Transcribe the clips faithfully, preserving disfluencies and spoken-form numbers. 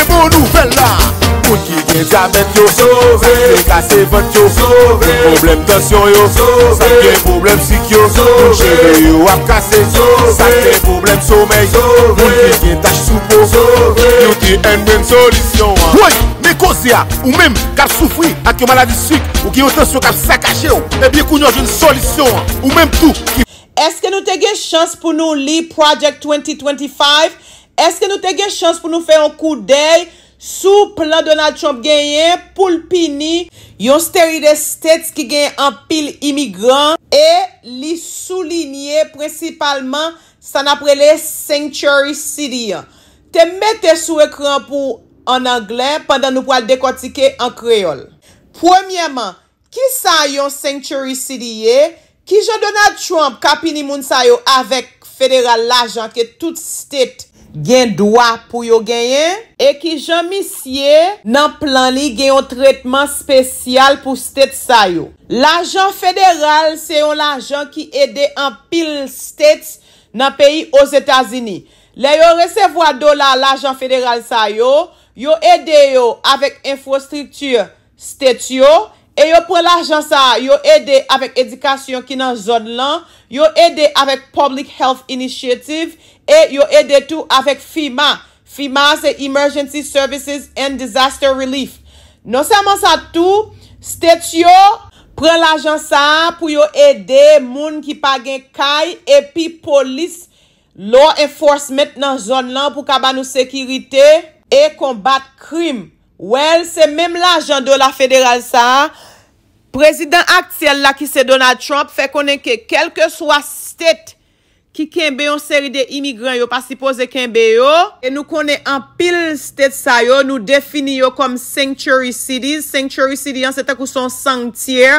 Bon nouvèl la, moun ki gen dyabèt yo sove, moun kase vant yo sove, moun pwoblèm tansyon yo sove, moun gen pwoblèm sik yo sove, moun cheve yo ap kase sove, moun gen pwoblèm somèy sove, moun ki gen tach sou po sove. Beauty and Brain solisyon an. Woy, men koze a, ou menm k ap soufri ak yon maladi sik, ou gen yon tansyon k ap sakaje w, ebyen kounye a w jwenn solisyon an. Ou menm tou ki Èske nou te gen chans pou nou li Project twenty twenty-five? Èske nou te gen chans pou nou fè yon koudèy sou plan Donald Trump genyen pou l pini yon seri de states ki gen anpil imigran? E li soulinye prensipalman sa n ap rele Sanctuary City an. Te m mete sou ekran pou an anglè pandan nou pral dekòtike an kreyòl. Premyèman, kisa yon Sanctuary City ye? Kijan Donald Trump ka pini moun sa yo avèk federal lajan ke tout state gen dwa pou yo genyen? E kijan misye nan plan li gen yon tretman spesyal pou state sa yo? Lajan federal se yon lajan ki ede anpil states nan peyi Ozetazini. Lè yo resevwa dola lajan federal sa yo, yo ede yo avèk enfrastrikti state yo, e yo pran lajan sa a, yo ede avèk edikasyon ki nan zòn lan, yo ede avèk Public Health Initiative, e yo ede tou avèk FEMA. FEMA se Emergency Services and Disaster Relief. Non sèlman sa tou, state yo pran lajan sa a pou yo ede moun ki pa gen kay, epi polis, law enforcement nan zòn lan pou ka ba nou sekirite e konbat krim. Well, se menm lajan dola federal sa a, prezidan aktyèl la ki se Donald Trump fè konnen ke kèlkeswa state ki kenbe yon seri de imigran yo pa sipoze kenbe yo. E nou konnen anpil state sa yo, nou defini yo kòm sanctuary cities. Sanctuary city an se tankou se yon sanktyè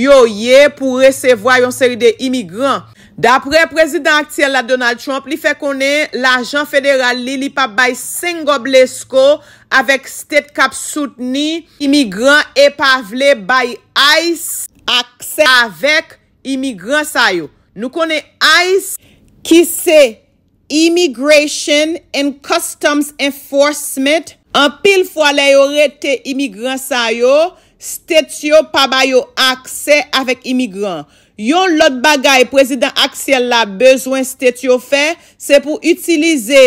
yo ye pou resevwa yon seri de imigran. Daprè prezidan aktyèl la Donald Trump, li fè konnen lajan federal li, li p ap bay senk gòb lesko avèk state k ap soutni imigran e pa vle bay ice aksè avèk imigran sa yo. Nou konnen ice ki se Immigration and Customs Enforcement. Anpil fwa lè yo rete imigran sa yo, state yo pa ba yo aksè avèk imigran. Yon lòt bagay prezidan aktyèl la bezwen state yo fè, se pou itilize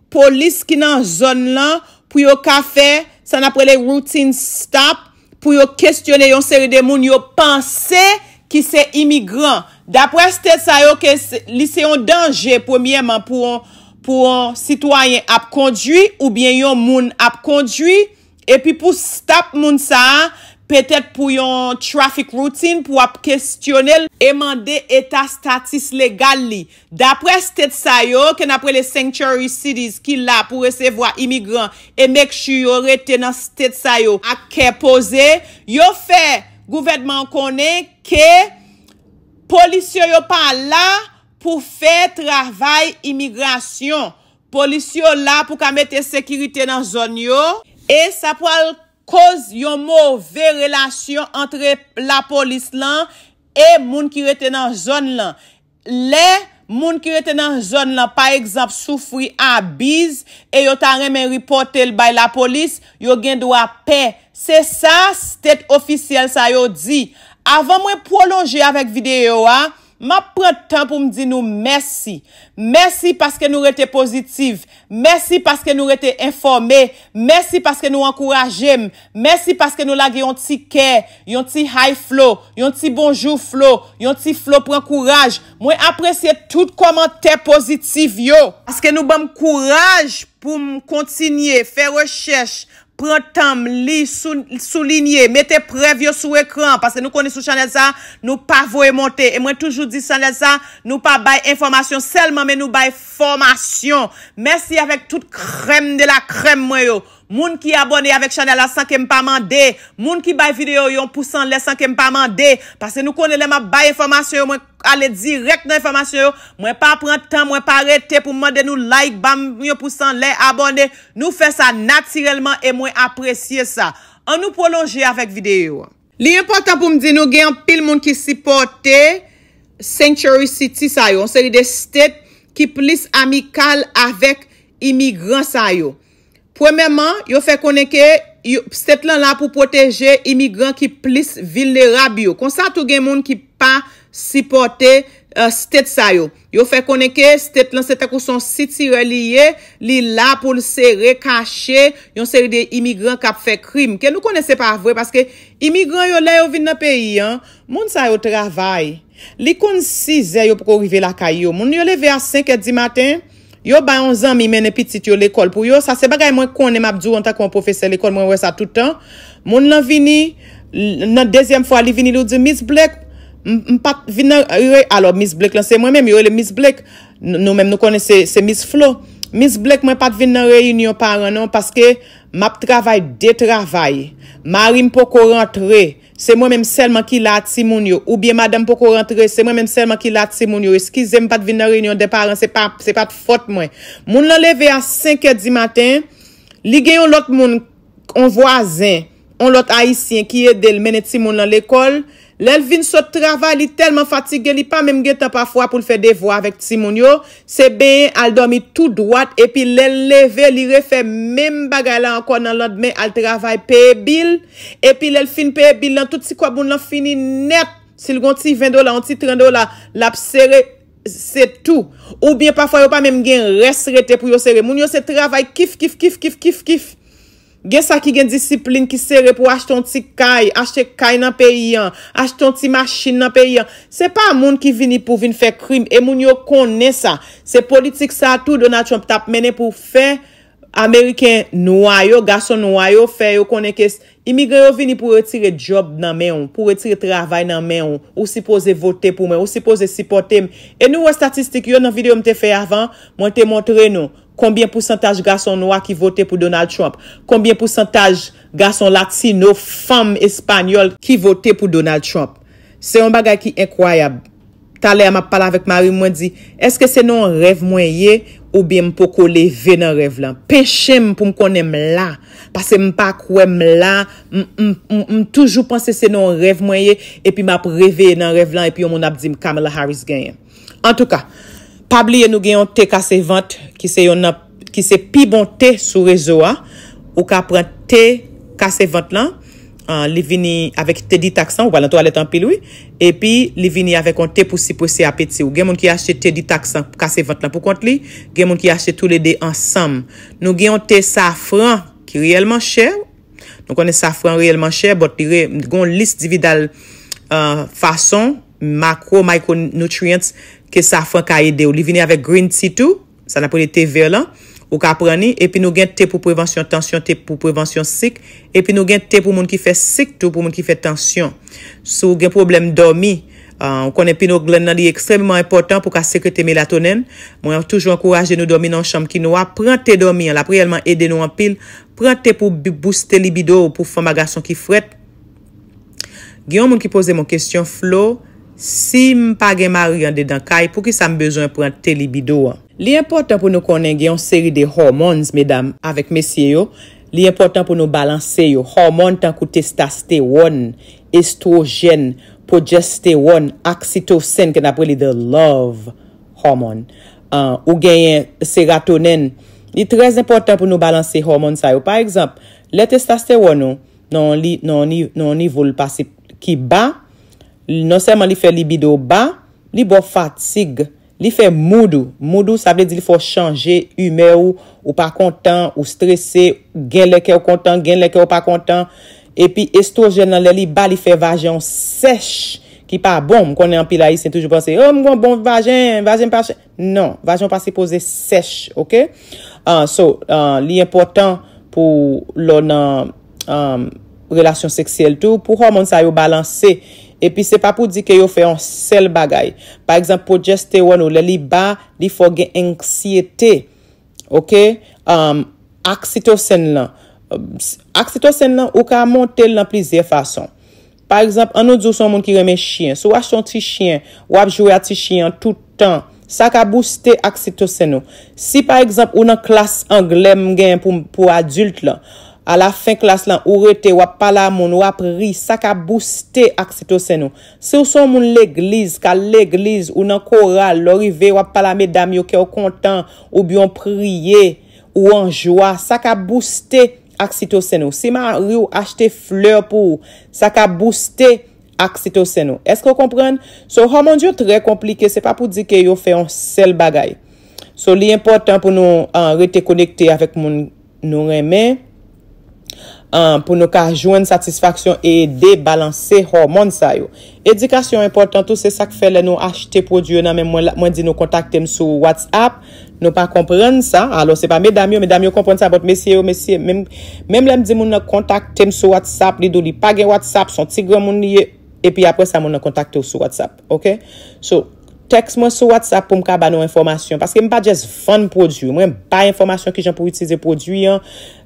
polis ki nan zòn lan pou yo ka fè sa n ap rele routine stop, pou yo kesyone yon seri de moun yo panse ki se imigran. Daprè state sa yo ke se- li se yon danje premyèman pou yon, pou yon sitwayen ap kondui oubyen yon moun ap kondui, epi pou stop moun sa a, petèt pou yon traffic routine pou ap kesyone l e mande eta status legal li. Daprè state sa yo ke n ap rele sanctuary cities ki la pou resevwa imigran e make sure yo rete nan state sa yo ak kè poze, yo fè gouvènman an konnen ke polis yo yo pa la pou fè travay imigrasyon. Polis yo la pou ka mete sekirite nan zòn yo e sa pral koz yon move relasyon antre lapolis lan e moun ki rete nan zòn lan. Lè moun ki rete nan zòn lan pa egzanp soufri abiz e yo ta renmen ripòte l bay lapolis, yo gen dwa pè. Se sa state ofisyèl sa yo di. Avan mwen pwolonje avèk videyo a, m ap pran tan pou m di nou mèsi. Mèsi paske nou rete pozitif. Mèsi paske nou rete enfòme. Mèsi paske nou ankouraje m. Mèsi paske nou lage yon ti kè, yon ti hi Flo, yon ti bonjou Flo, yon ti Flo pran kouraj. Mwen apresye tout kòmantè pozitif yo. Paske nou ban m kouraj pou m kontinye fè rechèch, pran tan m li, sou- soulinye, mete prèv yo sou ekran. Paske nou konnen sou chanèl sa, nou pa voye monte. E mwen toujou di chanèl sa, nou pa bay enfòmasyon sèlman, men nou bay fòmasyon. Mèsi avèk tout crème de la crème mwen yo. Moun ki abòne avèk chanèl la san ke m pa mande. Moun ki bay videyo yon pous anlè san ke m pa mande. Paske nou konnen lè m ap bay enfòmasyon yo, mwen ale dirèk nan enfòmasyon yo. Mwen pa pran tan, mwen pa rete pou m mande nou like, ba m yon pous anlè, abòne. Nou fè sa natirèlman e mwen apresye sa. Ann nou pwolonje avèk videyo a. Li enpòtan pou m di nou gen anpil moun ki sipòte sanctuary city sa yo, yon seri de state ki plis amikal avèk imigran sa yo. Premyèman, yo fè konnen ke state lan la pou pwoteje imigran ki plis vilnerab yo. Konsa tou gen moun ki pa sipòte state sa yo. Yo fè konnen ke state lan se tankou se yon sitirè li ye, li la pou l sere, kache yon seri de imigran k ap fè krim. Ke nou konnen se pa vre, paske imigran yo, lè yo vin nan peyi an, moun sa yo travay. Li konn sizè yo poko rive lakay yo. Moun yo leve a senk è di maten, yo bay yon zanmi mennen pitit yo lekòl pou yo. Sa se bagay mwen konnen, m ap di w antanke yon pwofesè lekòl, mwen wè sa tout tan. Moun lan vini, nan dezyèm fwa li vini, li di, Miss Blake, m pa t vin nan, alò, Miss Blake lan se mwen menm, yo rele Miss Blake. Nou menm nou konnen se Miss Flo. Miss Blake, mwen pa t vin nan reyinyon paran non, paske m ap travay de travay. Mari m poko rantre. Se mwen menm sèlman ki la ak timoun yo. Oubyen madanm poko rantre, se mwen menm sèlman ki la ak timoun yo. Eskize m, m pa t vin nan reyinyon de paran, se pa, se pa t fòt mwen. Moun lan leve a senk è di maten, li gen yon lòt moun, yon vwazen, yon lòt ayisyen ki ede l mennen timoun lan lekòl. Lè l vin sot travay, li tèlman fatige, li pa menm gen tan pafwa pou l fè devwa avèk timoun yo. Se benyen, al dòmi tou dwat, epi lè l leve, li refè menm bagay la ankò nan landmen, al travay, peye bil. Epi lè l fin peye bil lan, tout ti kòb moun lan fini nèt. Si l gon ti ven dola, yon ti trant dola, l ap sere, se tou. Oubyen pafwa yo pa menm gen rès rete pou yo sere. Moun yo se travay kif, kif, kif, kif, kif, kif. Gen sa ki gen disiplin, ki sere pou achte yon ti kay, achte kay nan peyi an, achte yon ti machin nan peyi an. Se pa moun ki vini pou vin fè krim, e moun yo konnen sa. Se politik sa a tou Donald Trump t ap mennen pou fè Ameriken nwa yo, gason nwa yo, fè yo konnen ke imigran yo vini pou retire djòb nan men w, pou retire travay nan men w. Ou sipoze vote pou mwen, ou sipoze sipòte m. E nou wè estatistik yo nan videyo m te fè avan, mwen te montre nou konbyen pousantaj gason nwa ki vote pou Donald Trump, konbyen pousantaj gason latino, fanm espanyòl ki vote pou Donald Trump. Se yon bagay ki enkwayab. Talè a m ap pale avèk mari m, mwen di, èske se nan yon rèv mwen ye, oubyen m poko leve nan rèv lan? Penche m pou m konnen m la. Paske m pa kwè m la, m, m, m, m toujou panse se nan yon rèv mwen ye, epi m ap reveye nan rèv lan, epi yon moun ap di m Kamala Harris genyen. Antouka, pa bliye nou gen yon te kase vant ki se yon nan, ki se pi bon te sou rezo a. Ou ka pran te kase vant lan, ah, li vini avèk te detox lan, ou pral nan twalèt anpil wi. Epi li vini avèk yon te pou siprese apeti w. Gen moun ki achte te detox lan, kase vant lan pou kont li, gen moun ki achte toulede ansanm. Nou gen yon te safran ki reyèlman chè. Nou konnen safran reyèlman chè, but li re, gen yon lis dividal, ah, fason, macro, micronutrients ke safran ka ede w. Li vini avèk green tea tou, sa n ap rele te vè lan. Ou ka pran li, epi nou gen te pou prevansyon tansyon, te pou prevansyon sik, epi nou gen te pou moun ki fè sik tou, pou moun ki fè tansyon. Si w gen pwoblèm dòmi, ah, ou konnen pineal gland nan li ekstrèmman enpòtan pou ka sekrete melatonin. Mwen toujou ankouraje nou dòmi nan yon chanm ki nwa. Pran te dòmi an, l ap reyèlman ede nou anpil. Pran te pou bi, booste libido w, pou fanm ak gason ki frèt. Gen yon moun ki poze m yon kesyon, Flo, si m pa gen mari andedan kay, poukisa m bezwen pran te libido an? Li enpòtan pou nou konnen gen yon seri de hormones, medam avèk mesye yo, li enpòtan pou nou balanse yo. Hormone tankou testastewòn, estwojèn, pwojestewòn, oksitosen ke n ap rele the love hormone. Ah, ou genyen seratonin. Li trè enpòtan pou nou balanse hormone sa yo. Pa egzanp, lè testastewòn ou nan yon li, nan yon ni, nan yon nivo l pase ki ba, non sèlman li fè libido w ba, li ba w fatig, li fè mood ou. Mood ou, sa vle di li fè w chanje imè ou, ou pa kontan, ou strese, gen lè kè w kontan, gen lè kè w pa kontan. Epi estwojèn nan, lè li ba, li fè vajen w sèch, ki pa bon. M konnen anpil Ayisyen toujou panse, oh, m gon bon vajen, vajen m pa chè. Non, vajen w pa sipoze sèch, oke? Ah, so, ah, li enpòtan pou lè w nan, ah, relasyon seksyèl tou, pou hormone sa yo balanse. Epi se pa pou di ke yo fè yon sèl bagay. Pa egzanp, pwojestewòn ou, lè li ba, li fè w gen anksyete. Oke? Um, oksitosen lan. Oksitosen lan, ou ka monte l nan plizyè fason. Pa egzanp, ann nou di w se yon moun ki renmen chyen. Si w achte yon ti chyen, w ap jwe ak ti chyen an tout tan, sa ka booste oksitosen ou. Si pa egzanp, ou nan klas anglè m genyen pou, pou adilt lan, alafen klas lan, ou rete, w ap pale a moun, w ap ri, sa ka booste oksitosen ou. Si w se yon moun legliz, k al legliz, ou nan koral, lè w rive, w ap pale a medam yo, kè w kontan, oubyen w priye, ou an jwa, sa ka bouste oksitosen ou. Si mari w achte flè pou ou, sa ka bouste oksitosen ou. Èske w konprann? So, hòmòn yo trè konplike, se pa pou di ke yo fè yon sèl bagay. So, li enpòtan pou nou uh, rete konekte avèk moun nou renmen, uh, pou nou ka jwenn satisfaksyon e ede balanse hòmòn sa yo. Edikasyon enpòtan tou, se sa k fè lè nou achte pwodui yo nan men mwen, mwen di nou kontakte m sou WhatsApp, nou pa konprann sa. Alò, se pa medam yo, medam yo konprann sa, but mesye yo, mesye, menm, menm lè m di moun nan kontakte m sou WhatsApp, li di w li pa gen WhatsApp, se yon ti granmoun li ye, epi apre sa, moun nan kontakte w sou WhatsApp, ok? So, tèks mwen sou WhatsApp pou m ka ba nou enfòmasyon, paske m pa just vann pwodui, mwen bay enfòmasyon kijan pou itilize pwodui an,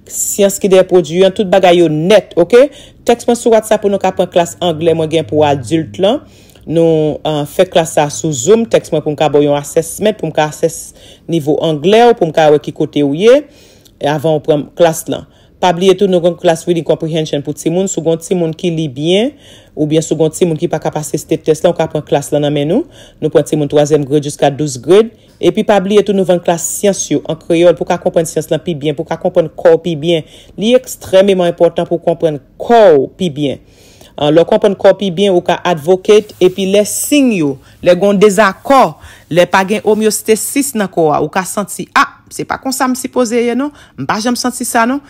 syans ki dèyè pwodui an, tout bagay yo nèt, ok? Tèks mwen sou WhatsApp pou nou ka pran klas anglè mwen gen pou adilt lan. Nou uh, fè klas sa sou Zoom. Tèks mwen pou m ka ba w yon assessment, pou m ka assess nivo anglè w, pou m ka wè ki kote w ye avan w pran klas lan. Pa bliye tou, nou gen klas Reading Comprehension pou timoun. Si w gen yon timoun ki li byen, oubyen si w gen yon timoun ki pa ka pase state test lan, ou ka pran klas lan nan men nou. Nou pran timoun twazyèm grade jiska douz grade. Epi pa bliye tou, nou vann klas syans yo an kreyòl pou w ka konprann syans lan pi byen, pou w ka konprann kò w pi byen. Li ekstrèmeman enpòtan pou w konprann kò w pi byen. Lè w konprann kò w pi byen, ou ka advocate, epi lè siy yo, lè gen yon dezakò, lè pa gen homeostasis nan kò a, ou ka santi, ah, se pa konsa m sipoze ye non, m pa janm santi sa non.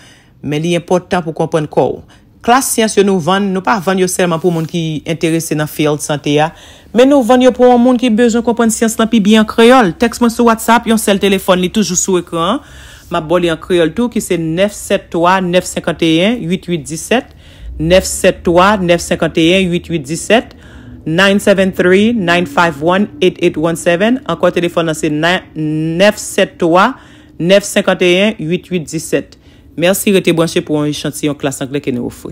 Men li enpòtan pou w konprann kò w. Klas syans yo nou vann, nou pa vann yo sèlman pou moun ki enterese nan field sante a, men nou vann yo pou yon moun ki bezwen konprann syans lan pi byen an kreyòl. Tèks mwen sou WhatsApp, yon sèl telefòn, li toujou sou ekran an. M ap ba w li an kreyòl tou, ki se nèf sèt twa nèf senkanteyen uit uit disèt, nèf sèt twa nèf senkanteyen uit uit disèt, nine seven three nine five one eight eight one seven. Ankò, telefòn nan se nèf sèt twa nèf senkanteyen uit uit disèt. Mèsi, rete branche pou yon echantiyon klas anglè ke nou ofri.